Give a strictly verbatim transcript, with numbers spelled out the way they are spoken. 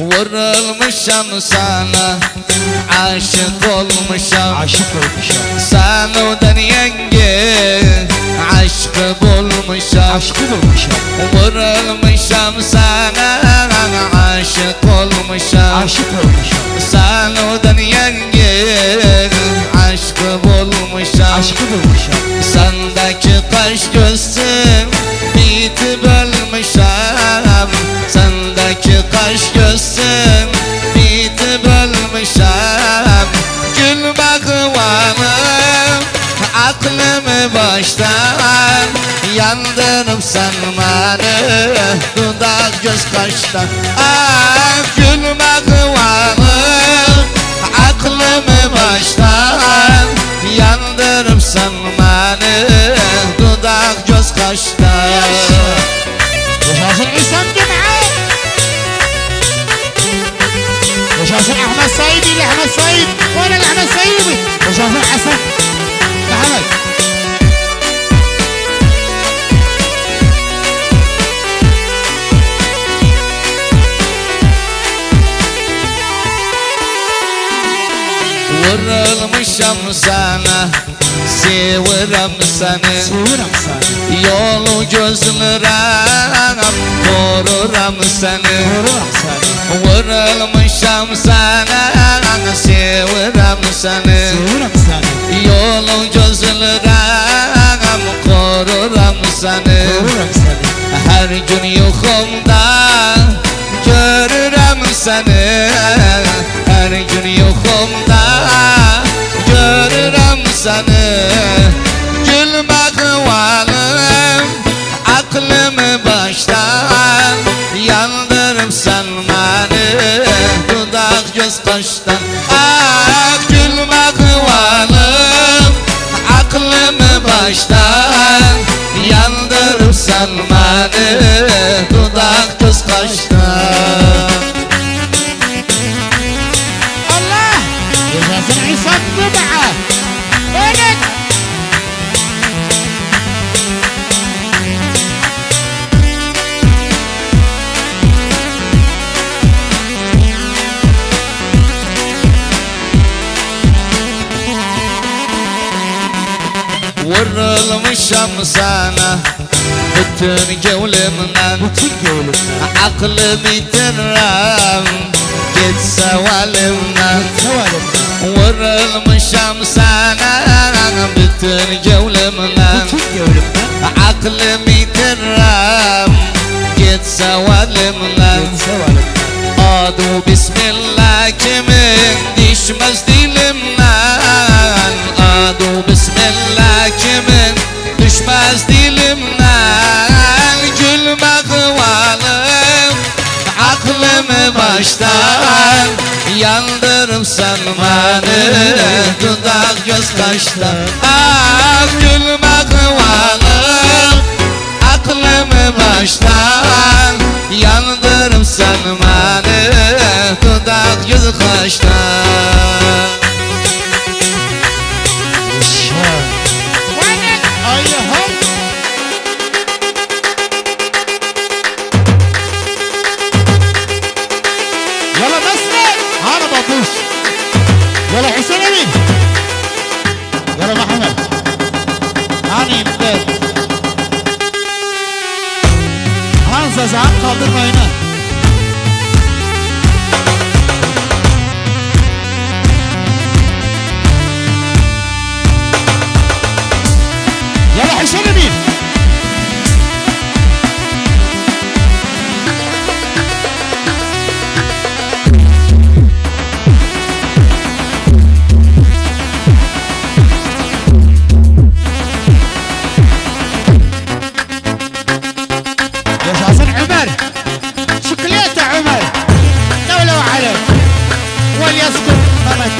وورولموشام سنه، عاشیق اولموشام. عاشیق اولموشام. سنه دنیاگی عاشیق اولموشام. عاشیق اولموشام. وورولموشام سنه، عاشیق اولموشام. عاشیق اولموشام. سنه دنیاگی عاشیق اولموشام. عاشیق اولموشام. سنده‌کی قاش گؤزوم بیتیب اؤلموشم. سنده‌کی قاش گؤزوم بیتیب اؤلموشم. گول باخیوانیم، عاغلیمی باشدان، یاندیریبسان منی دوداق گؤز قاشدان. آه، گول باخیوانیم، عاغلیمی باشدان، یاندیریبسان منی دوداق گؤز قاشدان. یاشاسین عصام جمعه. یاشاسین احمد سعید، احمد سعید. ولی احمد سعید بو. یاشاسین حسن محمد. وورولموشام سنه، سئویرم سنی. سئویرم سنی. یولو گؤزله‌ییرم، قورورام سنی. قورورام سنی. وورولموشام سنه، سئویرم سنی. سئویرم سنی. یولو گؤزله‌ییرم، قورورام سنی. قورورام سنی. هر گون یوخومدا گؤرورم سنی، هر گون یوخومدا گؤرورم سنی. گول باخیوانیم، عاغلیمی باشدان، یاندیریبسان منی دوداق گؤز قاشدان. آه، گول باخیوانیم، عاغلیمی باشدان، یاندیریبسان منی دوداق گؤز قاشدان. الله! یاشاسین عصام جمعه. بویورون. وورولموشام سنه بوتون گؤنلومله. بوتون گؤنلومله. عاغلیمی ایتیررم گئتسه او الیمدن. گئتسه او الیمدن. وورولموشام سنه بوتون گؤنلومله. بوتون گؤنلومله. عاغلیمی ایتیررم گئتسه او الیمدن. گئتسه او الیمدن. آدی بسم‌الله کیمین دوشمز دیلیمدن. آدی بسم‌الله کیمین دوشمز دیلیمدن. گول باخیوانیم، عاغلیمی باشدان، یاندیریبسان منی دوداق گؤز قاشدان. آه، گول باخیوانیم، عاغلیمی باشدان، یاندیریبسان منی دوداق گؤز قاشدان. یاشا. آی، های. یالا مستر. هانی بابوش؟ یالا حسین امین. یالا محمد. هانی ایمدی؟ هانسی سن قالدیرما اوینا. یالا حسین امین. یاشاسین عمر. چیکلیتا عمر. دوله و علی. والیاسکوت ممد.